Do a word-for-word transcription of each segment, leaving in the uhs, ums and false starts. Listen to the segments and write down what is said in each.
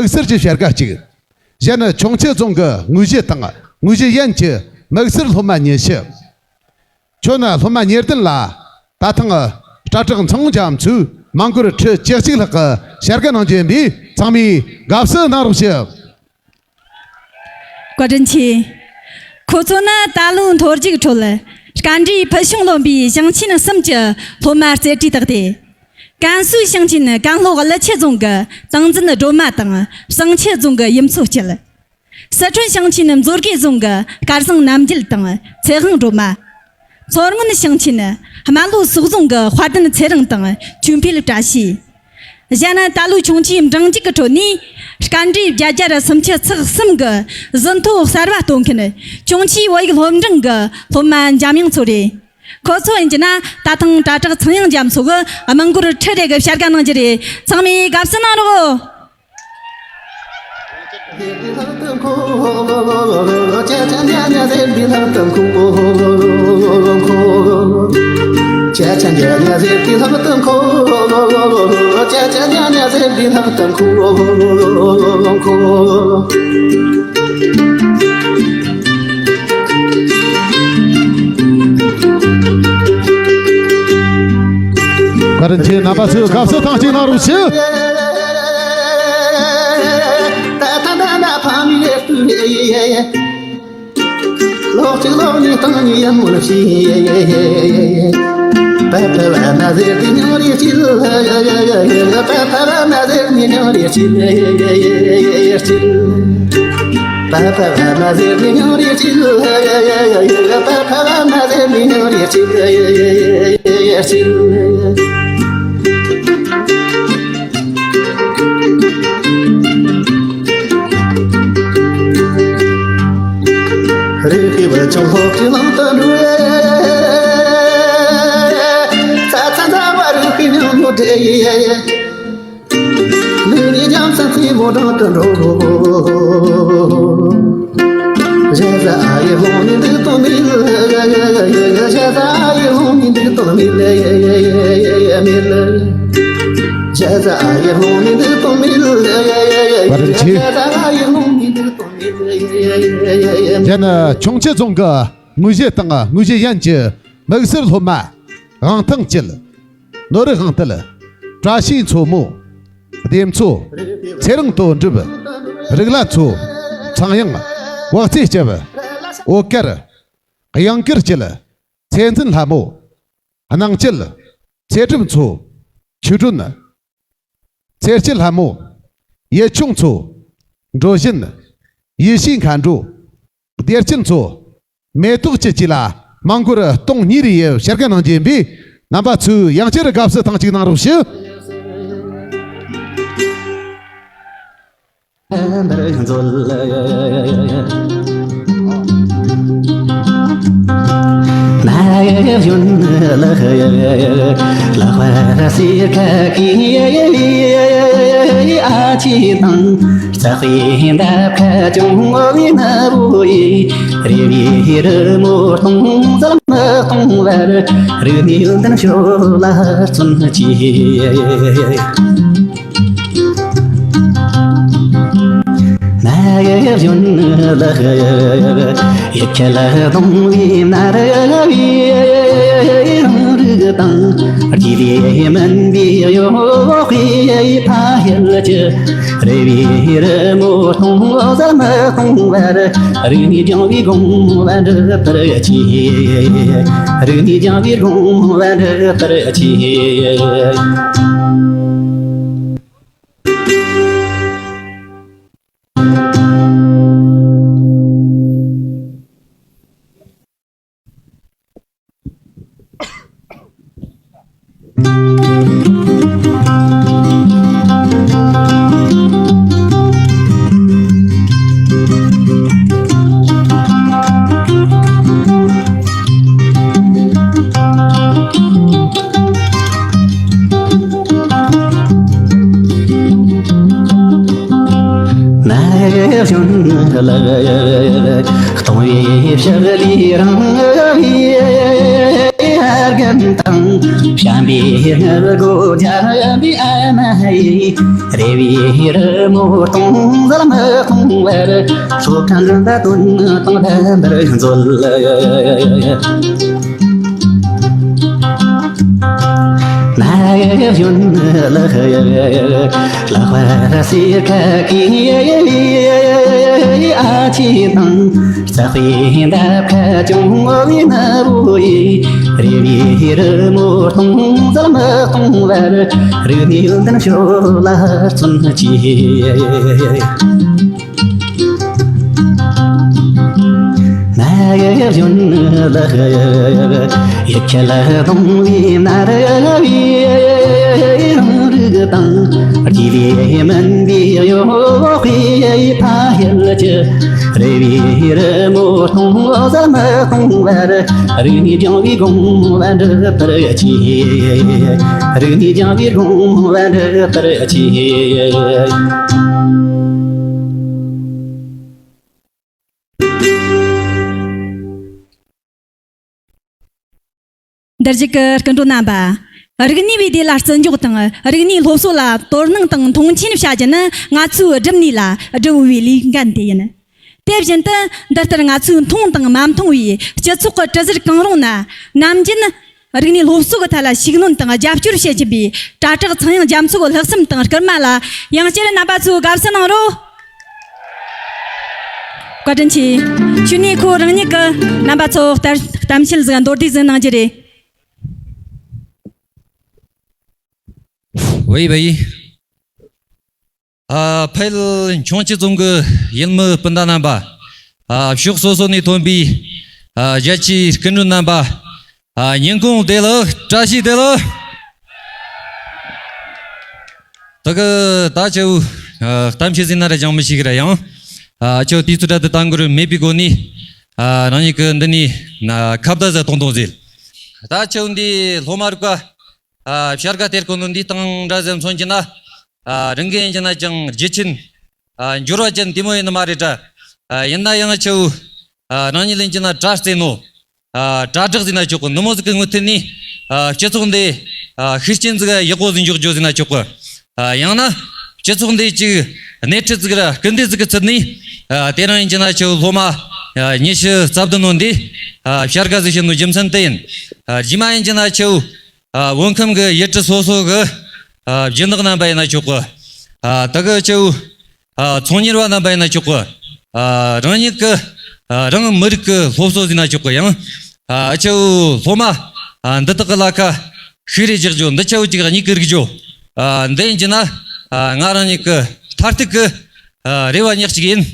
དམིགས་བསལ་གྱི་བྱ་དགའ་གཅིག་གཞན་ནི་ཆུང་ཆུ་རྫོང་གི་དངོས་གཞི་དང་དངོས་གཞི་ཡན་གྱི་དམིགས་བསལ་སློབ་མ་ཉི་ཤུ། ཁྱོན་ནི་སློབ་མ་ཉེར་བདུན་ལ་ད་ཐེངས་སྐྲ་གྲགས་ཚང་འཇམ་མཚོས་མང་སྒོར་ཁྲི་བཅུ་གཅིག་ལྷག་གི་བྱ་དགའ་གནང་རྒྱུ་ཡིན་པས་ཚང་མས་དགའ་བསུ་གནང་རོགས་ཞུ། བཀའ་དྲིན་ཆེ། ཁོ་ཚོ་ནི་ད་ལོའི་མཐོ་རྒྱུགས་ཁྲོད་སྐར་འབྲས་ཕུལ་བྱུང་ལོན་པའི་ཞིང་ཆེན་གསུམ་གྱི་སློབ་མ་རྩེ་གྲས་དག་སྟེ། ཀན་སུའུ་ཞིང་ཆེན་ཀན་ལྷོ་ཀླུ་ཆུ་རྫོང་གི་ཏིང་འཛིན་སྒྲོལ་མ་དང་བྱང་ཆུ་རྫོང་གི་ཡུམ་མཚོ་སྐྱིད། སི་ཁྲོན་ཞིང་ཆེན་མཛོད་དགེ་རྫོང་གི་སྐལ་བཟང་རྣམ་རྒྱལ་དང་ཚེ་དབང་སྒྲོལ་མ། མཚོ་སྔོན་ཞིང་ཆེན་རྨ་ལྷོ་སོག་རྫོང་གི་དཔལ་ལྡན་ཚེ་རིང་དང་ཆོས་འཕེལ་བཀྲ་ཤིས། གཞན་ད་ལོའི་ཆུང་ཆུའི་འབྲིང་རྒྱུགས་ཀྱི་ཁྲོད་ནས་སྐར་འབྲས་བརྒྱད་བརྒྱ་སུམ་ཅུ་རྩ་གསུམ་གྱི་ཟིན་ཐོ་གསར་བ་བཏོན་མཁན་ཆུང་ཆུའི་བོད་ཡིག་སློབ་འབྲིང་གི་སློབ་མ་འཇམ་དབྱངས་མཚོ་རེད། ཁོ་ཚོ་ཡིན་གྱི་ན་ད་ཐེངས་སྐྲ་གྲགས་ཚངས་དབྱངས་རྒྱ་མཚོ་གི་རྨང་སྒོར་ཁྲི་རེ་གི་བྱ་དགའ་གནང་རྒྱུ་རེད། ཚང་མས་དགའ་བསུ་གནང་རོགས། བཀའ་དྲིན་ཆེ། རྣམ་པ་ཚོས་དགའ་བསུ་ཐེངས་གཅིག་གནང་རོགས་ཞུ། བཀའ་དྲིན་ཆེ། གཞན་ཆུང་ཆུ་རྫོང་གི་དངོས་གཞི་དང་དངོས་གཞི་ཡན་གྱི་དམིགས་བསལ་སློབ་མ་དབང་ཐང་སྐྱིད། ནོར་དབང་དུལ། བཀྲ་ཤིས་མཚོ་མོ། བདེ་མཚོ། ཚེ་རིང་དོན་གྲུབ། རིག་ལ་མཚོ། ཚངས་དབྱངས། བག་ཚེ་སྐྱབས། འོད་དཀར། གཡང་དཀར་སྐྱིད། ཚེ་འཛིན་ལྷ་མོ། སྣང་སྐྱིད། ཚེ་སྒྲུབ་མཚོ། ཆོས་སྒྲོན། ཚེ་སྐྱིད་ལྷ་མོ། ཡིད་ཆུང་མཚོ། འགྲོ་བཞིན། ཡེ་ཤེས་མཁའ་འགྲོ། བདེ་སྐྱིད་མཚོ། མེ་ཏོག་སྐྱིད་བཅས་ལ་མང་སྒོར་སྟོང་གཉིས་རེའི་བྱ་དགའ་གནང་རྒྱུ་ཡིན་པས་རྣམ་པ་ཚོས་ཡང་བསྐྱར་དགའ་བསུ་ཐེངས་གཅིག་གནང་རོགས་ཞུ། ཀུན་དང་བྱམས་པའི་དངུལ་སྒོ་འཇར་པའི་ཨ་མ་ཡིས། རེ་བའི་རི་མོ་སྟོང་ཟད་མི་གཏོང་བར། སློབ་གྲྭ་འགྲིམ་པ་དོན་དང་ལྡན་པར་མཛོད། ནག་གཡོན་ལགས། ལག་པར་སེར་ཁ་གི་ཨ་ཆེ་དང་། རྩྭ་དཔེ་འདབ་ཁ་གྱོང་བའི་ནག་པོ་ཡིས། རེ་བའི་རི་མོ་སྟོང་ཟད་མི་གཏོང་བར། རིག་གནས་ཡོན་ཏན་ཤོག་ལ་བརྩོན་གྱིས། ནག་གཡོན་ལགས། ཡིད་ཁྱེད་ལ་གདུང་བའི་ནར་བའི་རང་རིག་དང་། རྗེས་ལུས་མིན་པའི་གཡོ་འོག་པའི་ཕ་ཡུལ་གྱི། རེ་བའི་རི་མོ་སྟོང་ཟད་མི་གཏོང་བར། རིག་གནས་སྦྱང་བའི་དགོངས་པ་འགྲུབ་པར་གྱིས། རིག་གནས་སྦྱང་བའི་དགོངས་པ་འགྲུབ་པར་གྱིས། འདིར་བཞུགས་ཀྱི་སྐུ་མགྲོན་རྣམ་པ། རིག་གནས་པའི་སྡེ་ལ་བརྩི་འཇོག་དང་། རིག་གནས་སློབ་གསོ་ལ་དོ་སྣང་དང་མཐོང་ཆེན་བྱ་རྒྱུ་ནི། ང་ཚོའི་སྒྲུབ་གནས་ལ་སྒྲུབ་པའི་ལས་འགན་དེ་ཡིན། དེ་བཞིན་དུ། འདི་ལྟར་ང་ཚོས་མཐོང་དང་མ་མཐོང་བའི་སྤྱི་ཚོགས་ཀྱི་དྲི་ཟར་གང་རུང་ན། ནམ་རྒྱུན་རིག་གནས་སློབ་གསོ་གི་ཐད་ལ་ཤུགས་སྣོན་དང་རྒྱབ་སྐྱོར་བྱེད་བཞིན་པའི་དྲ་གྲགས་ཚངས་དབྱངས་རྒྱ་མཚོ་གི་ལྷག་བསམ་དང་སྐུལ་མ་ལ། ཡང་བསྐྱར་རྣམ་པ་ཚོས་དགའ་བསུ་གནང་རོགས། བཀའ་དྲིན་ཆེ། གཞུག་ནས་ཁོ་རང་ཉིད་ཀྱིས་རྣམ་པ་ཚོར་གཏམ་བཤད་ཟིག་མདོར་བསྡུས་ཟིག་གནང་རྒྱུ་རེད། ཝེ་ཝེ། ཨ། ཕ་ཡུལ་ཁྱུང་སྐྱིད་རྫོང་གི་ཡུལ་མི་སྤུན་ཟླ་རྣམ་པ། ཨ། ཕྱོགས་སོ་སོ་ནས་ཐོན་པའི། ཨ། རྒྱལ་སྤྱིའི་སྐུ་མགྲོན་རྣམ་པ། ཨ། ཉིན་གུང་བདེ་ལེགས། བཀྲ་ཤིས་བདེ་ལེགས། ད་གི་ད་ཁྱེད་ཨ་གཏམ་བཤད་ཟིན་ན་ར་ཅང་མི་ཤེས་གི་ར། ཡང་ཨ་ཁྱོད་དུས་ཚོད་ར་དུ་བཏང་དགོས་རུ་མེད་པའི་སྒོ་ནས། ཨ། རང་ཉིད་ཀྱི་འདི་ནས་ན་ཁ་བརྡ་ཟ་གཏོང་གཏོང་ཟེར། ད་ཁྱེད་འདི་སློབ་མ་རིག་པ། ཨ། བྱ་དགའ་སྟེར་གོ་ནོ་འདི་སྟེང་འདྲ་ཟེར་མཚོན་གྱི་ན། ཨ། རང་གི་ཡིན་གྱི་ན་ཅང་རྒྱུ་ཆེན། ཨ། འབྱོར་བ་ཅན་དེ་མོ་ཡིན་ནི་མ་རེད་དྲ། ཨ། ཡིན་ན་ཡང་ཁྱེད། ཨ། རང་ཉིད་ལ་ཡིན་གྱི་ན་དྲ་རྩེ་ནོ། ཨ། དྲ་གྲགས་ཟིན་ན་ཆོག་གི། ནུ་མོ་ཟིག་གི་ངོས་ཐད་ནས། ཨ། སྤྱི་ཚོགས་འདི། ཨ། ཤུགས་རྐྱེན་ཟིག་ཡག་པོ་ཟིག་འཇོག་རྒྱུ་ཟིན་ན་ཆོག་གི། ཨ། ཡང་ན། སྤྱི་ཚོགས་འདི་ཅིག་སྣེ་ཁྲིད་ཟིག་ར་སྐུལ་འདེད་ཟིག་གི་ཚུལ་ནས། ཨ། དེ་རིང་ཡིན་གྱི་ན་ཁྱེད་སློབ་མ། ཨ། ཉི་ཤུ་རྩ་བདུན་ནོ་འདི། ཨ། བྱ་དགའ་ཟིག་བྱིན་ནོ་རྒྱུ་མཚན་དེ་ཡིན། ཨ། རྗེས་མ་ཡིན་གྱི་ན་ཁྱེད། ཨ། བོད་ཁམས་གི་ཡུལ་གྲུ་སོ་སོ་གི། ཨ། སྦྱིན་བདག་རྣམ་པ་ཡིན་ན་ཆོག་གི། ཨ། ད་གི་ཁྱེད། ཨ། ཚོང་གཉེར་བ་རྣམ་པ་ཡིན་ན་ཆོག་གི། ཨ། རང་ཉིད་ཀྱི། ཨ། རང་མི་རིགས་ཀྱི་སློབ་གསོ་ཟིན་ན་ཆོག་གི། ཡང་། ཨ། ཁྱེད་སློབ་མ། ཨ། འདི་དག་གི་ལ་ཁ་ཤུགས་རེ་རྒྱག་རྒྱུ། འདི་ཆེ་བོ་ཅིག་གཉིས་ཀྱི་རིག་རྒྱུ། ཨ། འདི་ཡིན་གྱི་ན། ཨ། ང་རང་ཉིད་ཀྱི་མཐར་ཐུག་གི། ཨ། རེ་བ་ཉག་གཅིག་ཡིན།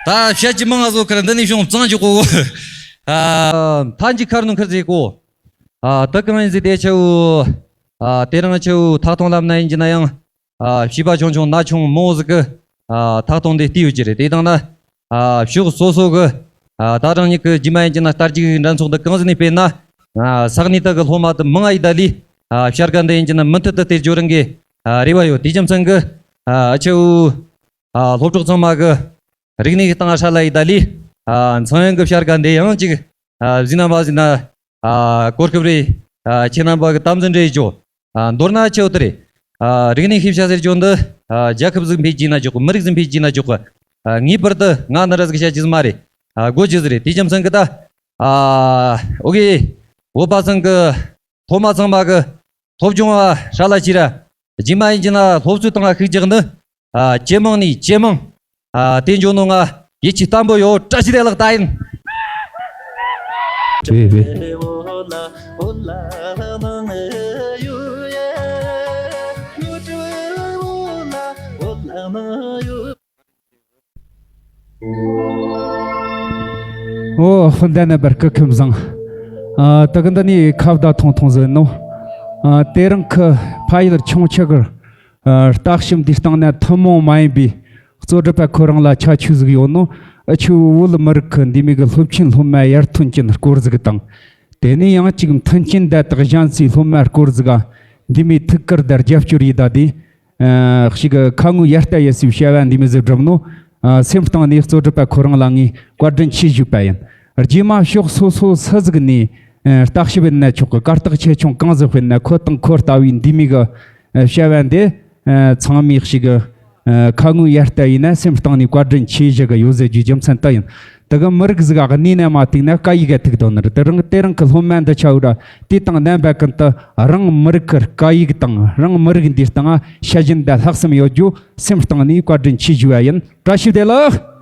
ད་བཤད་ཀྱི་མང་ང་བཟོ་ཁར་འདི་ནས་བྱུང་གཙང་རྒྱུ་གོ། ཨ། མཐའ་མཇུག་ཁར་ནང་ཁར་ཟེར་གོ། ཨ། ད་གང་ཡིན་ཟེར་དེ་ཆེ་བོ། ཨ། དེ་རིང་ཆེ་བོ་ཐག་གཏོང་ལམ་ན་ཡིན་གྱི་ན་ཡང་། ཨ། བྱིས་པ་ཆུང་ཆུང་ན་ཆུང་མང་བོ་ཟིག་གི། ཨ། ཐག་གཏོང་དེ་བལྟས་ཡོད་ཀྱི་རེད། དེ་དང་ན། ཨ། ཕྱོགས་སོ་སོ་གི། ཨ། ད་རང་ཉིད་ཀྱི་རྗེས་མ་ཡིན་གྱི་ན་ལྟ་རྒྱུག་འགྲན་ཚོགས་འདི་གང་ཟིག་ནས་སྤེལ་ན། ཨ། ས་གནས་དག་གི་སློབ་མ་དུ་མང་ང་ཡི་ད་ལི། ཨ། བྱ་དགའ་འདི་ཡིན་གྱི་ན་མུ་མཐུད་དུ་སྟེར་རྒྱུ་རང་གི། ཨ། རེ་བ་ཡོད། དེ་རྒྱུ་མཚན་གི། ཨ། ཨ་ཆེ་བོ། ཨ། སློབ་གྲོགས་ཚང་མ་གི། རིག་གནས་ཀྱི་སྟེང་ཧྲ་ལ་ཡི་ད་ལི། ཨ། ཚངས་དབྱངས་ཀྱི་བྱ་དགའ་འདི་ཡང་ཅིག། ཨ། ཟིན་ན་མ་ཟིན་ན། ཨ། གོ་སྐབས་རེ། ཨ། ཁྱེད་རྣམ་པ་གི་དམ་འཛིན་རེ་ཞུ། ཨ། མདོར་ན་ཆེ་བོ་དེ་རེད། ཨ། རིག་གནས་ཤེས་བྱ་ཟེར་རྒྱུ་འདི། ཨ། རྒྱལ་ཁབ་ཟིག་འཕེལ་རྒྱས་ན་ཆོག་གི། མི་རིགས་ཟིག་འཕེལ་རྒྱས་ན་ཆོག་གི། ཨ། ངེས་པར་དུ་ང་ནི་ར་ཟིག་བྱ་རྒྱུ་ཟིག་མ་རེད། ཨ། དགོས་རྒྱུ་ཟིག་རེད། དེ་རྒྱུ་མཚན་གི་ད། ཨ། ཨོ་ཀེ། བོད་པ་ཚང་གི། སློབ་མ་ཚང་མ་གི། སློབ་སྦྱོང་བ་ཧྲ་ལ་ཤི་ར། རྗེས་མ་ཡིན་གྱི་ན་སློབ་གསོའི་སྟེང་ལ་ཤུགས་རྒྱག་ནི། ཨ། ཇེ་མང་ནས་ཇེ་མང་། ཨ། དེ་འཇོག་ནོ་ང་ཡིད་ཆེས་བརྟན་པོ་ཡོད། བཀྲ་ཤིས་བདེ་ལེགས་ད་ཡིན། ཨོ། སྤུན་ཟླ་རྣམ་པར་སྐུ་ཁམས་བཟང་། ཨ། ད་གི་འདི་ནས་ཁ་བརྡ་ཐུང་ཐུང་ཟིག་ནོ། ཨ། དེ་རིང་ཁི་ཕ་ཡུལ་ཁྱུང་ཆུ་གི། ཨ། ལྟ་ཞིབ་འདིའི་སྟེང་ན་ཐུན་མོང་མ་ཡིན་པའི་གཙོ་སྒྲུབ་པ་ཁོ་རང་ལ་ཁྱད་ཆོས་ཟིག་ཡོད་ནོ། ཨ་ཆུ་བོད་མི་རིགས་ཁི་འདི་མོ་གི་སློབ་ཆེན་སློབ་མ་ཡར་ཐོན་གྱི་སྐོར་ཟིག་དང་། དེ་ནས་ཡང་ཅིག་མཐུན་རྐྱེན་དེ་དག་གཞན་སའི་སློབ་མ་སྐོར་ཟིག་ག་འདི་མོའི་ཐུགས་ཁུར་དང་རྒྱབ་སྐྱོར་ཡིན་ད་དེ། ཨ། ཞིག་གི་ཁ་ངོ་ཡར་ལྟ་ཡེ་སའི་བྱ་བ་འདི་མོ་ཟིག་བསྒྲུབས་ནོ། ཨ། སེམས་གཏིང་ནས་གཙོ་སྒྲུབ་པ་ཁོ་རང་ལ་ངས་བཀའ་དྲིན་ཆེ་ཞུས་པ་ཡིན། རྗེས་མ་ཕྱོགས་སོ་སོ་སུ་ཟིག་ནས་ཨ། བརྟག་ཞིབ་ཡིན་ན་ཆོག་གི། གར་སྟེགས་ཆེ་ཆུང་གང་ཟིག་སྤེལ་ན་ཁོ་དང་ཁོ་ལྟ་བུའི་འདི་མི་གི་ཨ། བྱ་བ་འདི་ཨ། ཚང་མས་ཞིག་གི་ཨ། ཁ་ངོ་ཡར་ལྟ་ཡིན་ན་སེམས་གཏིང་ནས་བཀའ་དྲིན་ཆེ་ཞུ་གི་ཡོད་ཟེར་རྒྱུའི་རྒྱུ་མཚན་དེ་ཡིན། དེ་གི་མི་རིགས་ཟིག་ག་གནས་ན་མ་ཐུག་ན་སྐད་ཡིག་ག་ཐུག་དོན་ནི་རེད། དེ་རིང་དེ་རིང་གི་སློབ་མ་འདི་ཆ་བོ་ར་དེ་དང་རྣམ་པ་ཀུན་ཏུ་རང་མི་རིགས་ཀྱི་སྐད་ཡིག་དང་རང་མི་རིགས་འདིའི་སྟེང་ཤ་ཞེན་དང་ལྷག་བསམ་ཡོད་རྒྱུ་སེམས་གཏིང་ནས་བཀའ་དྲིན་ཆེ་ཞུ་བ་ཡིན། བཀྲ་ཤིས་བདེ་ལེགས།